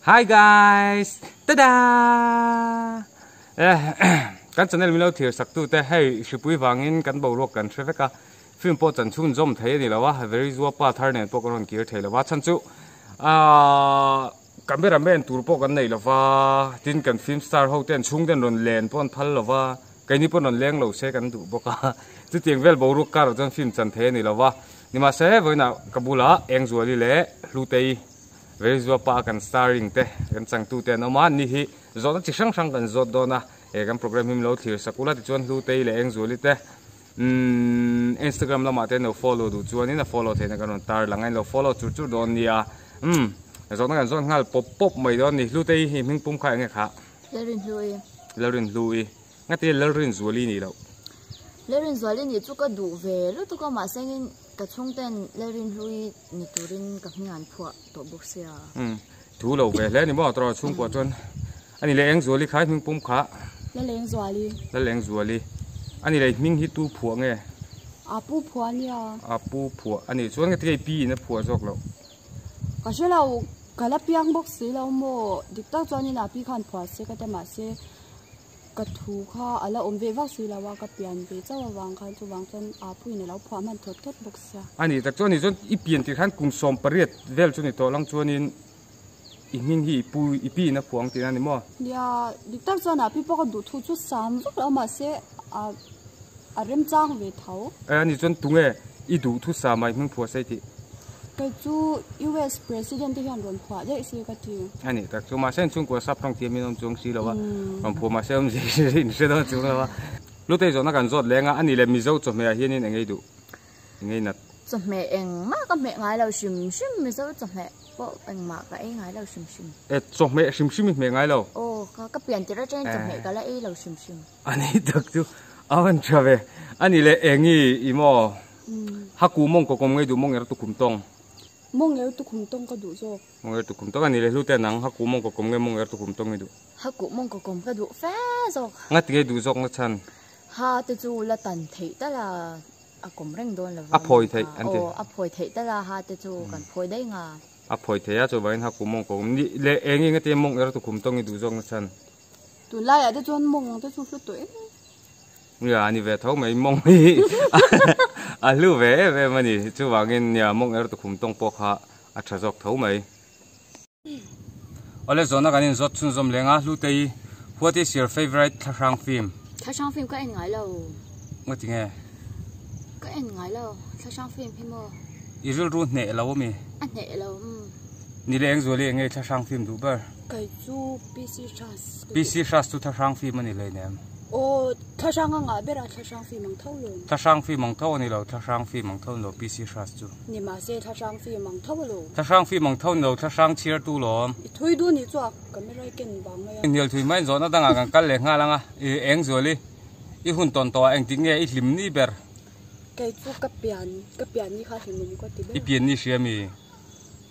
Hi guys! Tada! Kan channel min lo thlir sak tu te hei hripui vangin kan boruak kan hre vek a, film pawh chan chhun zawm thei a ni lo a, very zua pa thar nen pawh kan rawn kir thei lo a, chhan chu aaa camera man tur pawh kan nei lo va, tin kan film star ho ten chhung ten rawn len pawh an phal lo va, keini pawh rawn leng lo se kan duh bawk a, chutiang vel boruak karah chuan film chan thei a ni lo va, nimahse vawiinah ka bulah Engzuali leh Hlutei. Verizua pa kan starring te kan changtu te an awm a, ni hi zawhna chi hrang hrang kan zawt dawn a, he kan program hi min lo thlir sak ula tichuan Hlutei leh Engzuali te umm Instagram lamah te an lo follow duh chuanin a follow theihna kan rawn tar lang a, in lo follow chur chur dawn nia umm zawhna kan zawt nghal pawp pawp mai dawn a ni, Hlutei hi hming pum kha eng nge kha? Lalrinhlui. Lalrinhlui. Ngati Lalrinzuali nih loh? Lalrinzuali nih chu ka duh ve lutuk a mahsengin Ka chhungten Lalrinhlui ni turin ka hming an phuah tawh bawk sia. Umm, thu lo ve hle a ni maw tawrh chhungkua chuan a ni leh Engzuali kha i hming pum kha. Lalengzuali. Lalengzuali. A ni leh i hming hi tu phuah nge? A pu phuah a nia. A pu phuah a nih chuan ngati nge i pi in a phuah zawk loh? Ka hre lo, ka la piang bawk si lo maw? Dik tak chuanin a pi khan phuah se ka ti mahse Ka thu kha a la awm ve vak si lo a, ka pian ve chauh avang khan chuvang chuan aa puiin a lo phuah hman thawt thawt bawk sia. A nih tak chuan ni chuan i pian tir khan kum 18 vel chu ni tawh lang chuanin i hming hi i pu i pi in a phuah ang tihna a ni maw? Nia, dik tak chuan aa pi pawh ka duh thu chu sam vak lo mahse a a remchang ve tho. E a nih chuan tunge i duh thu sam a i hming phuah sei tih? Kei chu US President te hian rawn phuah daih se ka ti. A nih tak chu mahse an chhungkua sap tawng thiam in awm chuang si lo a, rawn phuah mahse awm zir in hre dawn chuang lo a. Lutei zawhna kan zawt leng a, a nih leh Mizo chawhmeh ah hianin eng ei duh? Eng ei nat? Chawhmeh engmah ka hmeh ngai lo hrim hrim, Mizo chawhmeh pawh engmah ka ei ngai lo hrim hrim. E chawhmeh hrim hrim i hmeh ngai lo? Aw, ka pian tirh atangin chawhmeh ka la ei lo hrim hrim. A nih tak chu a van tha ve. A nih leh engi i maw? Ha ku mawng kaw kawm ngei duh mawng er tukhum tawng. Mawng er tukhum tawng ka duh zawk. Mawng er tukhum tawng a nih leh hlute nang ha ku mawng kaw kawm ngei mawng er tukhum tawng i duh. Ha ku mawng kaw kawm ka duh fe zawk. Ngati ngei duh zawk na chhan? Ha te chu la tan theih tal a, a kawm reng dawn lo va. A phawi theih an ti. Aw a phawi theih tal a ha te chu kan phawi daih nga. A phawi theih a chuvangin ha ku mawng kaw kawm nih leh engi ngati mawng er tukhum tawng i duh zawk na chhan? Tunlaiah te chuan mawng te chu hlu tawh em. Nia a ni ve tho mai mawng hi a hlu ve em em a ni. Chuvangin nia mawng er tukhum tawng pawh kha a tha zawk tho mai. Awle zawhna kan inzawt chhunzawm leng a, Hlutei, what is your favourite thlahrang film? Thlahrang film ka en ngai lo. Ngati nge? Ka en ngai lo, thlahrang film hi maw? I rilru hneh lo ami? A hneh lo umm. Ni leh Engzuali eng nge thlahrang film duh ber? Kei chu PC Hras ka duh. PC Hras chu thlahrang film a ni hleinem. Aw, thlahrang a ngah ber a, thlahrang film ang tho lo. Thlahrang film ang tho a ni lo, thlahrang film ang tho a ni lo PC Hras chu. Ni mahse thlahrang film ang tho a lo. Thlahrang film ang tho a ni lo, thlahrang chhiartu lawm. I thui duh nih chu a camera i ken vang mai a. Hnial thui mai zawhna dangah kan kal leh nghal ang a, i Engzuali, i hun tawn tawh ah engtik nge i hlim ni ber? Kei chu ka pian, ka pian ni kha hlimawm ka ti ber. I pian ni hria mi?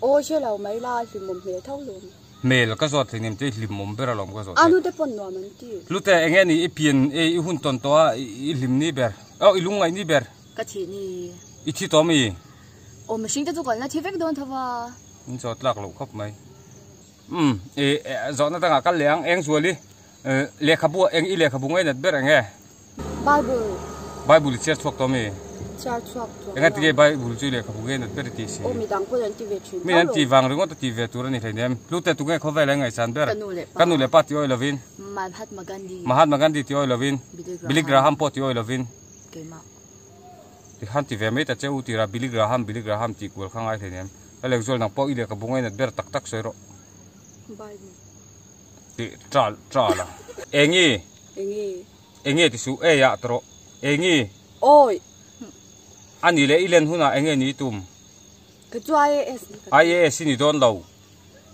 Aw hre lo mai la, hlimawm hmel tho lawm. Hmel ka zawt thei nem che i hlimawm ber alawm ka zawt che. A nute pawn nuam an ti. Hlute enge ni i pian e i hun tawn tawh a i hlim ni ber oh i lungngaih ni ber. Ka thih ni. I thi tawh mi? Aw mihring te chu kalna thi vek dawn tho va. In chaw tlak loh khawp mai. Umm i zawhna dangah kal leh ang eng zuali lehkhabu eng i lehkhabu ngainat ber enge? Bible. Bible i chhiar chhuak tawh mi? Chhiar chhuak tawh. Enga ti nge Bible chu i lehkhabu nge nat ber i tih si? Aw midang pawh an ti ve thin. Mi an ti vang ringawt a ti ve tur a ni hleinem. Hlute tu nge khawvel an ngaihsan ber? Ka nu leh pa. Ka nu leh pa ti awi lovin. Mahatma Gandhi. Mahatma Gandhi ti awi lovin. Billy Graham pawh ti awi lovin. Keimah. Ti khan ti ve mai ta che u tira Billy Graham Billy Graham tih kual kha ngai hleinem. Ka lehzual nang pawh i lehkhabu nge nat ber tak tak sawi rawh. Bible. Ti tal tal a. Engi. Engi. Enge ti suh ei ah tawh. Engi. Awi. A nih leh i len hunah enge ni tum? Ka chu IAS ni ka tum. IAS i ni dawn lo.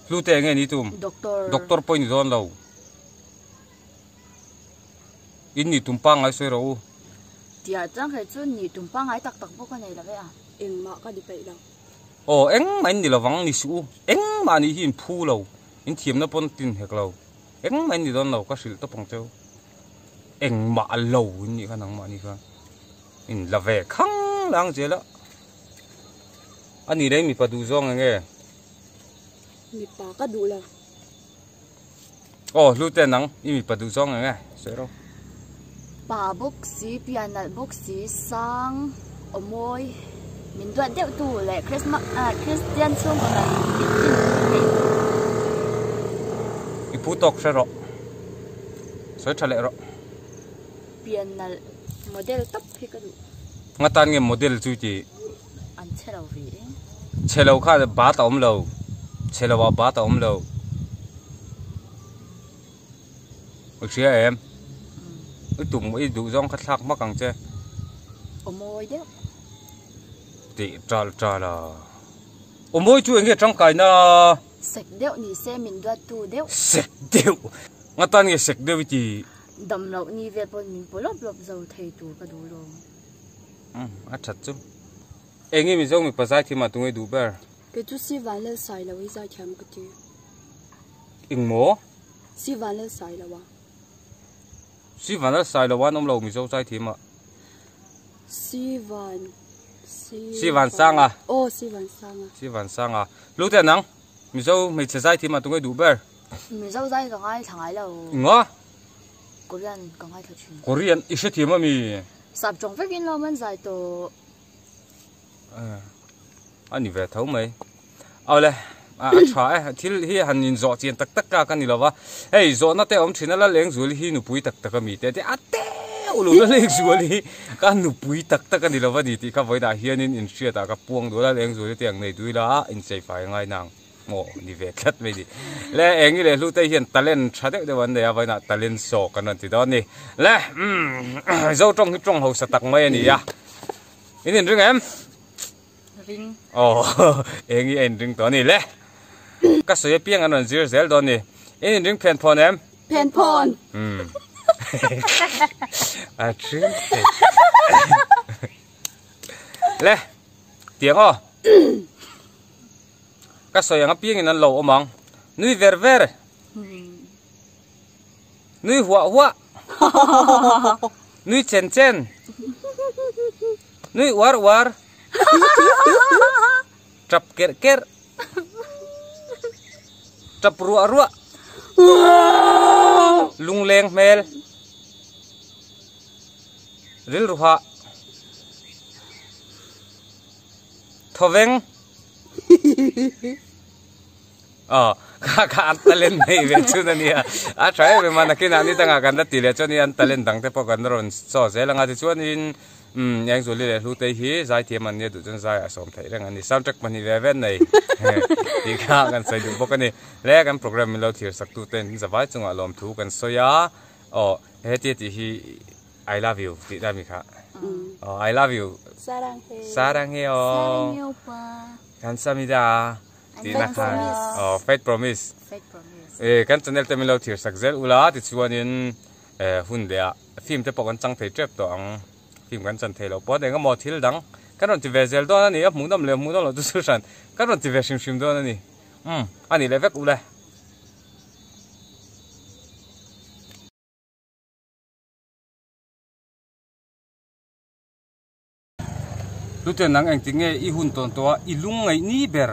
Hlute enge ni tum? Doctor. Doctor pawh i ni dawn lo. In nih tum pangngai sawi rawh u. Tiah chuan kei chu nih tum pangngai tak tak pawh ka nei lo ve a. Engmah ka ni peih lo. Aw engmah in ni lovang ni suh u. Engmah nih hi in phu lo. In thiamna pawn tin hek lo. Engmah in ni dawn lo ka hrilh tawp ang cheu. Engmah lo in nih kha nangmah ni kha. In la ve khang lang zel a. A ni leh mipa duh zawng enge? Mipa ka duh lo. Aw Hlute nang i mipa duh zawng eng e sawi ro. Pa bawk si, pian nalh bawk si, sang, aw mawi, min duat deuh tu leh Christmas ah Christian chhungkaw nalh min din theih tu. I pu tawk hre rawh. Sawi tha leh rawh. Pian nalh model tawp hi ka duh. Nga tan nge model chu i tih? An chhe lo ve e. Chhe lo kha bat a awm lo. Chhe lo ah bat a awm lo. I hria em? I tum i duh zawng kha thlak hmak ang che. Aw mawi deuh. Tih tal tal a. Aw mawi chu enge tangkaina? Sek deuh ni se min duat tu deuh. Sek deuh. Nga tan nge sek deuh i ti? Dam loh ni vel pawn min paw lawp lawp zo thei tur ka duh lo. Umm a that chu. Enge Mizo mipa zaithiam ah tunge duh ber? Kei chu Sivan Lalsai lo hi zaithiam ka ti. Eng maw? Sivan Lalsai lo a. Sivan Lalsai lo an awm lo Mizo zaithiam ah. Sivan Sivan Sanga. Aw Sivan Sanga. Sivan Sanga. Lute nang Mizo hmeichhe zaithiam ah tunge duh ber? Mizo zai ka ngaithla ngai lo. Enga? Korean ka ngaithla thin. Korean i hrethiam ami? Sap tawng vekin lo man zai tawh. A ni ve tho mai. Awle a tha e thil hi han in zawh chian tak tak ka ka ni lova. Hei zawhna te awm thin a la leng zual hi nupui tak tak ami te te a te ulu la leng zual hi ka nupui tak tak a ni lova ni tih kha vawiinah hianin in hriatah ka puang dual a leng zual hi te ang nei dui la inchei fai a ngai nang. Maw ni ve tlat mai ni. Le engi leh hlute hian talent tha deuh deuh an nei a, vawiinah talent show kan rawn ti dawn a ni. Le umm Zo tawng hi tawng hausa tak mai a ni a. In inring em? Ring. Aw engi a inring tawh a ni. Le ka sawi apiang an rawn zir zel dawn a ni. In inring phen phawn em? Phen phawn. Umm a ring thei. Le tiang aw. Ka sawi ang apiangin an lo awm ang. Nui ver ver. Nui huah huah. Nui chen chen. Nui uar uar. Tap kerh kerh. Tap ruah ruah. Lungleng hmel. Rilru hah. Thawveng. Aw kha kha an talent nei ve chun a nia a tha em em a nakinah ni dangah kan la ti leh chuan an talent dang te pawh kan rawn chaw zel anga tichuanin umm Engzuali leh Hlutei hi zaithiam an nia duh chuan zai a sawm theih reng a ni soundtrack pahnih ve ve an nei tih kha kan sawi duh bawk a ni le kan program min lo thlir sak tu ten zavai chungah lawmthu kan sawi a aw hetia tih hi I love you tih na mi kha. Oh, I love you. Saranghae. Saranghae. Saranghae oppa. Kamsamida. Tih na kha. Oh, faith promise. Faith promise. Eh, kan channel te min lo thir sak zel ula ti chuanin eh hun leh ah film te pawh kan chang thei tep tawh ang. Film kan chan thei lo pawh eng emaw thil dang kan rawn ti ve zel dawn a ni a hmuh nawm leh hmuh nawm loh chu chu hran kan rawn ti ve hrim hrim dawn a ni. Um, a nih leh vek ule. Lute nang engtik nge i hun tawn tawh a i lung ngaih ni ber?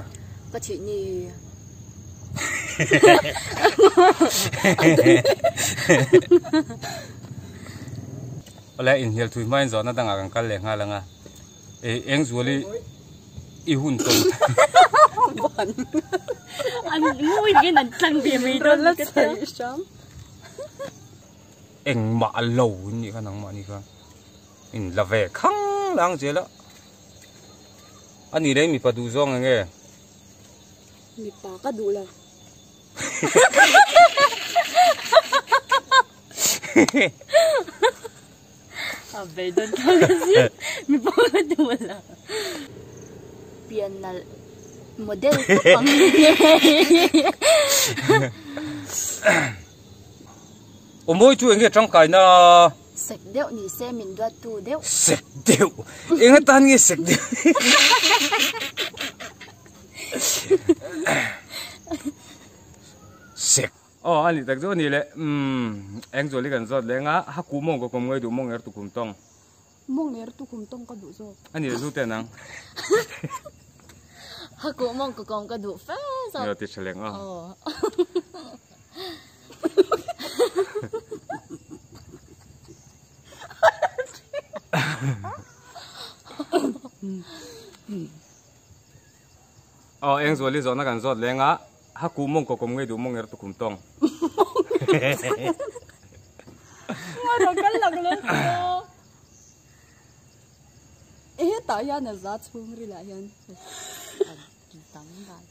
Ka thih ni. Awle inhnial thui hmain zawhna dangah kan kal leh nghal ang a. E eng zuali i hun tawn. An ngawih in an tlang ve mai dawn la chei hram. Engmah a lo in nih kha nangmah ni kha in la ve khang lang zel a a ni reng mipa duh zawng eng nge mipa ka duh lo a beidawn thlak a si mipa ka duh lo pian nalh model khawp ang Aw mawi chu enge tangkaina? Sek deuh ni se min duat tu deuh. Sek deuh? Eng atan nge sek deuh? Sek. Aw a nih tak chu a ni le. Umm eng zual hi kan zawt leng a, ha kuh mawng ka kawm ngai duh mawng er tukhum tawng. Mawng er tukhum tawng ka duh zawk. A ni le zu te nang. Ha kuh mawng ka kawm ka duh fe zawk. Nilo ti tha leng a. Aw. Aw eng zuali zawhna kan zawt leng a, ha kuh mawng kaw kawm ngei duh mawng er tukhum tawng. Ngaihtuah kal lang lo chu. Hetah hian a za chhungril ah hian. Dang dai.